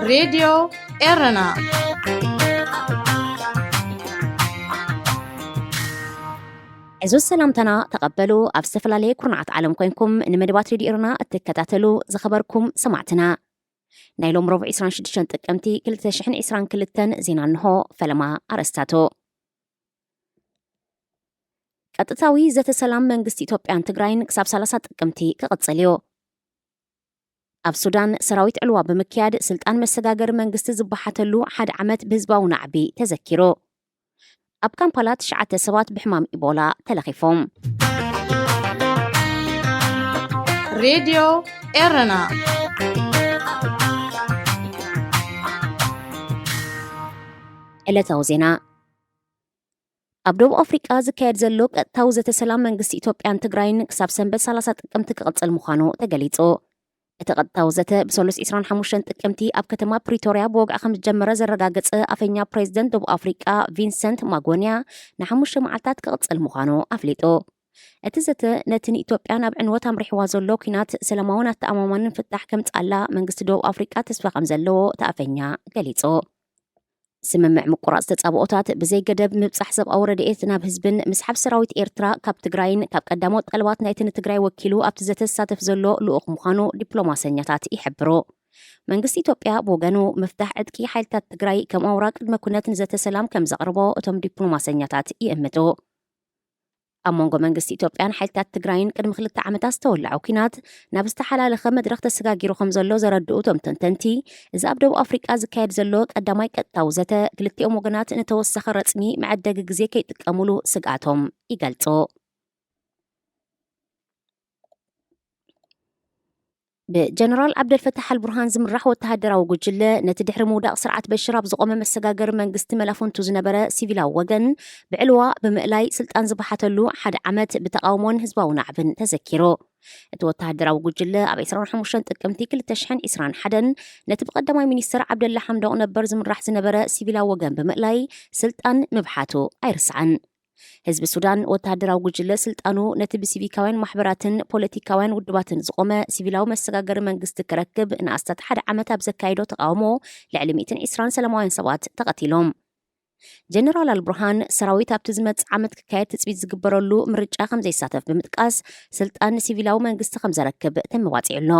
ሬድዮ ኤረና። እዚ ሰላምታና ተቐበሉ። ኣብ ዝተፈላለየ ኩርናዓት ዓለም ኮይንኩም ንመደባት ሬድዮ ኤረና እትከታተሉ ዝኸበርኩም ሰማዕትና፣ ናይ ሎም ረቡዕ ዕስራን ሽዱሽተን ጥቅምቲ ክልተ ሽሕን ዕስራን ክልተን ዜና እንሆ። ፈለማ ኣርእስታቱ። ቀጥታዊ ዘተ ሰላም መንግስቲ ኢትዮጵያን ትግራይን ክሳብ ሰላሳ ጥቅምቲ ክቕጽል እዩ። ኣብ ሱዳን ሰራዊት ዕልዋ ብምክያድ ስልጣን መሰጋገሪ መንግስቲ ዝበሓተሉ ሓደ ዓመት ብህዝባዊ ናዕቢ ተዘኪሩ። ኣብ ካምፓላ ትሽዓተ ሰባት ብሕማም ኢቦላ ተለኺፎም። ሬድዮ ኤረና። ዕለታዊ ዜና። ኣብ ደቡብ ኣፍሪቃ ዝካየድ ዘሎ ቀጥታዊ ዘተ ሰላም መንግስቲ ኢትዮጵያን ትግራይን ክሳብ ሰንበት ሰላሳ ጥቅምቲ ክቕጽል ምዃኑ ተገሊጹ። እቲ ቀጥታዊ ዘተ ብሰሉስ ዕስራን ሓሙሽተን ጥቅምቲ ኣብ ከተማ ፕሪቶርያ ብወግዒ ከም ዝጀመረ ዘረጋገጸ ኣፈኛ ፕሬዚደንት ደቡብ ኣፍሪቃ ቪንሰንት ማጎንያ ንሓሙሽተ መዓልታት ክቕጽል ምዃኑ ኣፍሊጡ። እቲ ዘተ ነቲ ንኢትዮጵያ ናብ ዕንወት ኣምሪሕዋ ዘሎ ኲናት ሰላማውን ኣተኣማማንን ፍታሕ ከምጽኣላ መንግስቲ ደቡብ ኣፍሪቃ ተስፋ ከም ዘለዎ እቲ ኣፈኛ ገሊጹ። ስምምዕ ምቁራጽ ተጻብኦታት ብዘይ ገደብ ምብጻሕ ሰብኣዊ ረድኤት ናብ ህዝብን ምስሓብ ሰራዊት ኤርትራ ካብ ትግራይን ካብ ቀዳሞት ጠለባት ናይቲ ንትግራይ ወኪሉ ኣብቲ ዘተ ዝሳተፍ ዘሎ ልኡኽ ምዃኑ ዲፕሎማሰኛታት ይሕብሩ። መንግስቲ ኢትዮጵያ ብወገኑ ምፍታሕ ዕጥቂ ሓይልታት ትግራይ ከም ኣውራ ቅድመ ኩነት ንዘተ ሰላም ከም ዘቕርቦ እቶም ዲፕሎማሰኛታት ይእምቱ። ኣብ መንጎ መንግስቲ ኢትዮጵያን ሓይልታት ትግራይን ቅድሚ ክልተ ዓመታት ዝተወለዐ ኲናት ናብ ዝተሓላለኸ መድረኽ ተሰጋጊሩ ከም ዘሎ ዘረድኡ እቶም ተንተንቲ፣ እዚ ኣብ ደቡብ ኣፍሪቃ ዝካየድ ዘሎ ቀዳማይ ቀጥታዊ ዘተ ክልቲኦም ወገናት ንተወሳኺ ረጽሚ መዐደጊ ግዜ ከይጥቀሙሉ ስግኣቶም ይገልጹ። ብጀነራል ዓብደልፈታሕ ኣልቡርሃን ዝምራሕ ወተሃደራዊ ጉጅለ ነቲ ድሕሪ ምውዳቕ ስርዓት በሽር ኣብ ዝቖመ መሰጋገሪ መንግስቲ መላፍንቱ ዝነበረ ሲቪላዊ ወገን ብዕልዋ ብምእላይ ስልጣን ዝበሓተሉ ሓደ ዓመት ብተቓውሞን ህዝባዊ ናዕብን ተዘኪሩ። እቲ ወተሃደራዊ ጉጅለ ኣብ ዕስራን ሓሙሽተን ጥቅምቲ ክልተ ሽሕን ዕስራን ሓደን ነቲ ብቀዳማይ ሚኒስትር ዓብደላ ሓምዶቕ ነበር ዝምራሕ ዝነበረ ሲቪላዊ ወገን ብምእላይ ስልጣን ምብሓቱ ኣይርስዓን። ህዝቢ ሱዳን ወተሃደራዊ ጉጅለ ስልጣኑ ነቲ ብሲቪካውያን ማሕበራትን ፖለቲካውያን ውድባትን ዝቖመ ሲቪላዊ መሰጋገሪ መንግስቲ ክረክብ ንኣስታት ሓደ ዓመት ኣብ ዘካየዶ ተቓውሞ ልዕሊ ሚእትን ዕስራን ሰላማውያን ሰባት ተቐቲሎም። ጀነራል ኣልቡርሃን ሰራዊት ኣብቲ ዝመጽእ ዓመት ክካየድ ትጽቢት ዝግበረሉ ምርጫ ከም ዘይሳተፍ ብምጥቃስ ስልጣን ንሲቪላዊ መንግስቲ ከም ዘረክብ ተመባጺዑ ኣሎ።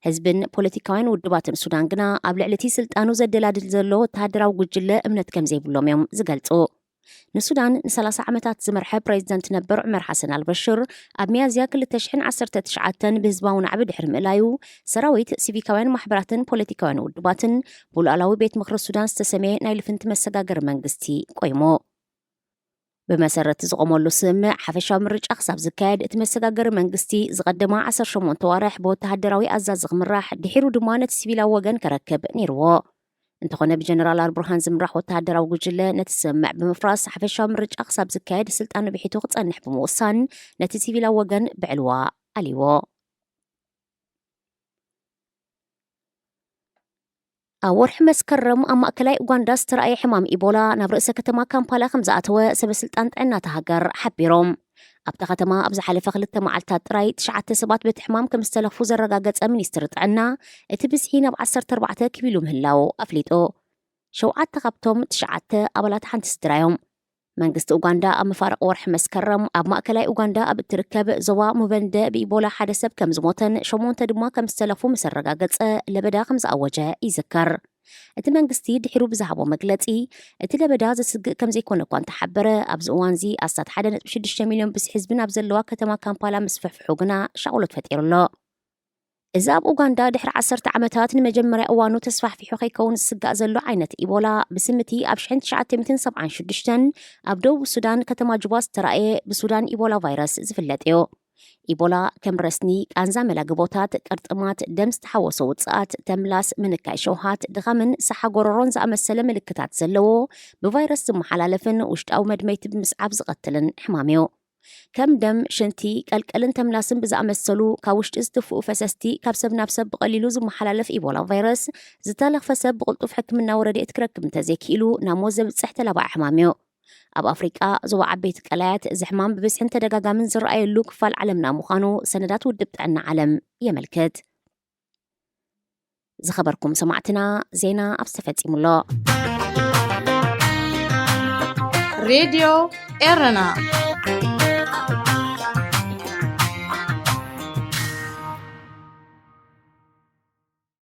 ህዝብን ፖለቲካውያን ውድባትን ሱዳን ግና ኣብ ልዕሊ እቲ ስልጣኑ ዘደላድል ዘሎ ወተሃደራዊ ጉጅለ እምነት ከም ዘይብሎም እዮም ዝገልጹ። ንሱዳን ንሰላሳ ዓመታት ዝመርሐ ፕሬዚደንት ነበር ዑመር ሓሰን ኣልበሽር ኣብ ሚያዝያ ክልተ ሽሕን ዓሰርተ ትሽዓተን ብህዝባዊ ናዕቢ ድሕሪ ምእላዩ ሰራዊት፣ ሲቪካውያን ማሕበራትን ፖለቲካውያን ውድባትን ብሉኣላዊ ቤት ምኽሪ ሱዳን ዝተሰመየ ናይ ልፍንቲ መሰጋገሪ መንግስቲ ቆይሙ። ብመሰረት ዝቆመሉ ስምምዕ ሓፈሻዊ ምርጫ ክሳብ ዝካየድ እቲ መሰጋገሪ መንግስቲ ዝቐደማ ዓሰርተ ሸሞንተ ዋርሕ ብወተሃደራዊ ኣዛዚ ክምራሕ፣ ድሒሩ ድማ ነቲ ሲቪላዊ ወገን ከረክብ ነይርዎ። እንተኾነ ብጀነራል ኣልቡርሃን ዝምራሕ ወተሃደራዊ ጉጅለ ነቲ ስምምዕ ብምፍራስ ሓፈሻዊ ምርጫ ክሳብ ዝካየድ ስልጣኑ ብሒቱ ክጸንሕ ብምውሳን ነቲ ሲቪላዊ ወገን ብዕልዋ ኣልይዎ። ኣብ ወርሒ መስከረም ኣብ ማእከላይ ኡጋንዳ ዝተራእየ ሕማም ኢቦላ ናብ ርእሰ ከተማ ካምፓላ ከም ዝኣተወ ሰበ ስልጣን ጥዕና እታ ሃገር ሓቢሮም። ኣብታ ከተማ ኣብ ዝሓለፈ ክልተ መዓልታት ጥራይ ትሽዓተ ሰባት በቲ ሕማም ከም ዝተለኽፉ ዘረጋገጸ ሚኒስትሪ ጥዕና፣ እቲ ብዝሒ ናብ ዓሰርተ ኣርባዕተ ክብ ኢሉ ምህላው ኣፍሊጡ። ሸውዓተ ካብቶም ትሽዓተ ኣባላት ሓንቲ ስድራ እዮም። መንግስቲ ኡጋንዳ ኣብ መፋርቕ ወርሒ መስከረም ኣብ ማእከላይ ኡጋንዳ ኣብ እትርከብ ዞባ ሙበንደ ብኢቦላ ሓደ ሰብ ከም ዝሞተን ሸሞንተ ድማ ከም ዝተለኽፉ ምስ ኣረጋገጸ ለበዳ ከም ዝኣወጀ ይዝከር። እቲ መንግስቲ ድሒሩ ብዝሃቦ መግለጺ፣ እቲ ለበዳ ዘስግእ ከም ዘይኮነ እኳ እንተሓበረ፣ ኣብዚ እዋንዚ ኣስታት ሓደ ነጥቢ ሽዱሽተ ሚልዮን ብዝሒ ህዝቢ ናብ ዘለዋ ከተማ ካምፓላ ምስፍሕፍሑ ግና ሻቕሎት ፈጢሩ ኣሎ። እዚ ኣብ ኡጋንዳ ድሕሪ ዓሰርተ ዓመታት ንመጀመርያ እዋኑ ተስፋሕፊሑ ከይከውን ዝስጋእ ዘሎ ዓይነት ኢቦላ፣ ብስምቲ ኣብ ሽሕን ትሽዓተ ሚእትን ሰብዓን ሽዱሽተን ኣብ ደቡብ ሱዳን ከተማ ጁባ ዝተራእየ ብሱዳን ኢቦላ ቫይረስ ዝፍለጥ እዩ። ኢቦላ ከም ረስኒ፣ ቃንዛ መላግቦታት፣ ቅርጥማት፣ ደም ዝተሓወሶ ውጽኣት፣ ተምላስ፣ ምንካይ ሸውሃት፣ ድኻምን ሳሓ ጎረሮን ዝኣመሰለ ምልክታት ዘለዎ፣ ብቫይረስ ዝመሓላለፍን ውሽጣዊ መድመይቲ ብምስዓብ ዝቐትልን ሕማም እዩ። ከም ደም፣ ሽንቲ፣ ቀልቀልን ተምላስን ብዝኣመሰሉ ካብ ውሽጢ ዝትፍኡ ፈሰስቲ ካብ ሰብ ናብ ሰብ ብቐሊሉ ዝመሓላለፍ ኢቦላ ቫይረስ ዝተለኽፈ ሰብ ብቕልጡፍ ሕክምናዊ ረድኤት ክረክብ እንተዘይክኢሉ ናብ ሞት ዘብጽሕ ተላባዒ ሕማም እዩ። ኣብ ኣፍሪቃ ዞባ ዓበይቲ ቀላያት እዚ ሕማም ብብዝሕን ተደጋጋምን ዝረኣየሉ ክፋል ዓለምና ምዃኑ ሰነዳት ውድብ ጥዕና ዓለም የመልክት። ዝኸበርኩም ሰማዕትና፣ ዜና ኣብ ዝተፈጺሙሎ። ሬድዮ ኤረና